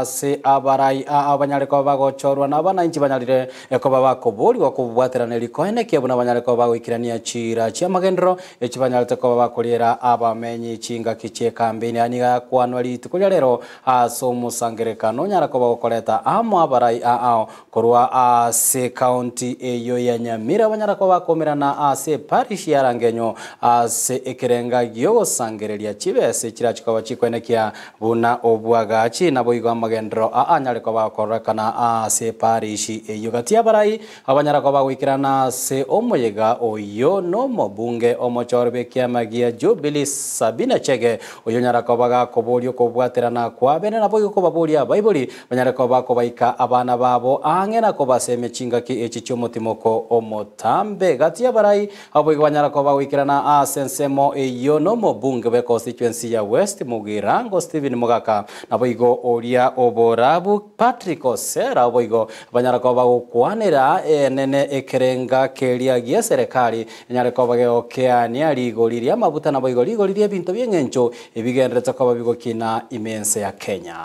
Ase abarai aa banyare koba bagochorwa na abanainchi banyarire koba bakoborigwa kobwaterana rikoenekia buna banyare koba bagoikerania chiira chi'amagenderero echi banyarete koba bakoriera abamenyi chingaki chi'ekambeini. Aya nigo ayakwanwa rituko ria rero ase omosangererekano onyara koba gokoreta amo abarai aao Korwa ase ekaunti eyio ya Nyamira banyara koba bakomerana ase eparish ya Rangenyo ase ekerenga giogosangereria chibesa chirachi koba chikoenekia buna obwagachi naboigo amagenderero aa anyare koba akororekana ase eparish eyio. Gati y'abarai abanyara koba bagoikerana ase omoyega oyio nomobunge omochori bw'ekiama gia Jubilee Sabina Chege oyio onyara koba gakoboria okobwaterana kwabene naboigo kobaboria abaibori Banyare koba kobaika abana babo ang'e na kobasemia chingaki echi chi'omotimoko omotambe. Gati y'abarai abo boigo banyara koba goikerana ase ensemo eyio nomobunge bw'econstituency ya West Mugirango Stephen Mogaka, naboigo oria oborabu Patrick Osera boigo banyara koba bagokwanera enene ekerenga keria gi'eserekari enyare koba gegokeania rigori ri'amabuta naboigo rigori ri'ebinto bi'eng'encho ebigenderete koba bigokina ime ense ya Kenya.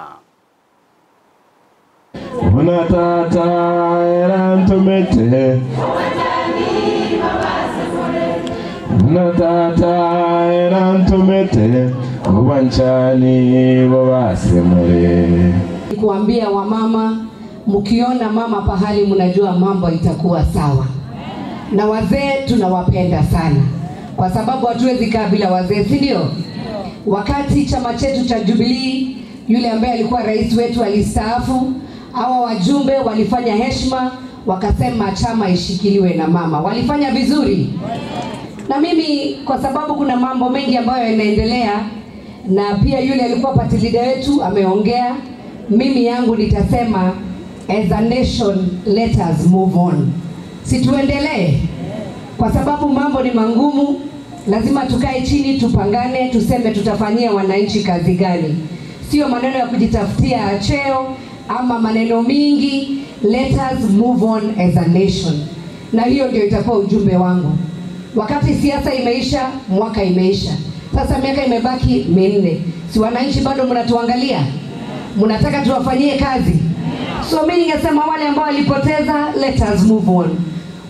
Buna Tata ere antomete, buna Tata ere antomete, obwanchani bobe ase more. Kuambia wamama, mkiona mama pahali mnajua mambo itakuwa sawa. Na wazee tunawapenda sana, kwa sababu hatuwezi kaa bila wazee, si ndio? Wakati chama chetu cha Jubilee yule ambaye alikuwa rais wetu alistaafu, hawa wajumbe walifanya heshima, wakasema chama ishikiliwe na mama. Walifanya vizuri. Na mimi kwa sababu kuna mambo mengi ambayo yanaendelea, na pia yule alikuwa party leader wetu ameongea, mimi yangu nitasema as a nation let us move on, si tuendelee, kwa sababu mambo ni mangumu. Lazima tukae chini, tupangane, tuseme tutafanyia wananchi kazi gani, sio maneno ya kujitafutia cheo ama maneno mingi. Let us move on as a nation, na hiyo ndio itakuwa ujumbe wangu. Wakati siasa imeisha, mwaka imeisha, sasa miaka imebaki minne, si wananchi bado mnatuangalia, mnataka tuwafanyie kazi? So mimi ningesema wale ambao walipoteza, let us move on.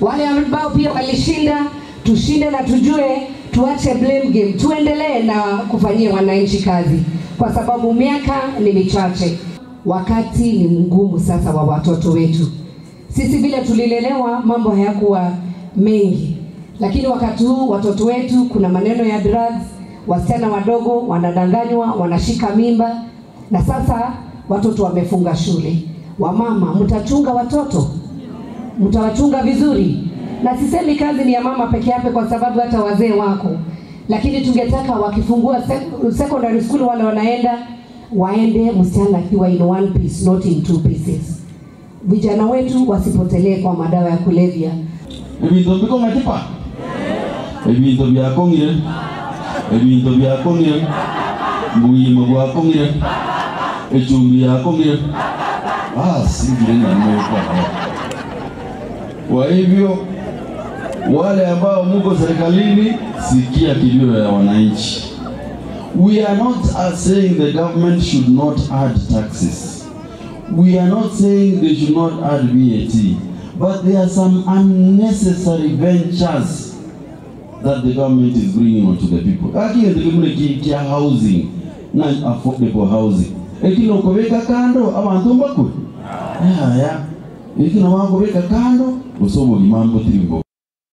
Wale ambao pia walishinda, tushinde na tujue, tuache blame game, tuendelee na kufanyia wananchi kazi, kwa sababu miaka ni michache. Wakati ni mgumu sasa wa watoto wetu. Sisi vile tulilelewa, mambo hayakuwa mengi, lakini wakati huu watoto wetu, kuna maneno ya drugs, wasichana wadogo wanadanganywa, wanashika mimba, na sasa watoto wamefunga shule. Wamama, mtachunga watoto? Mtawachunga vizuri? Na sisemi kazi ni ya mama peke yake, kwa sababu hata wazee wako, lakini tungetaka wakifungua secondary school wale wanaenda waende msichana akiwa in one piece, not in two pieces. Vijana wetu wasipotelee kwa madawa ya kulevya. Ebinto mbikong'a chipa? Ebinto biakong'ire, ebinto biakong'ire, obogima bwakong'ire, echumbi yakong'ire. Basi ngire ng'a nimekwana. Kwa hivyo wale ambao muko serikalini, sikia kilio ya wananchi. We are not saying the government should not add taxes. We are not saying they should not add VAT. But there are some unnecessary ventures that the government is bringing onto the people. Gaki egento kemuna eki kia housing, ng'a affordable housing. Eki nokobeka kando abanto mbakwe? Yaya, eki nabo bakobeka kando gose obogima mbotiri mbobe.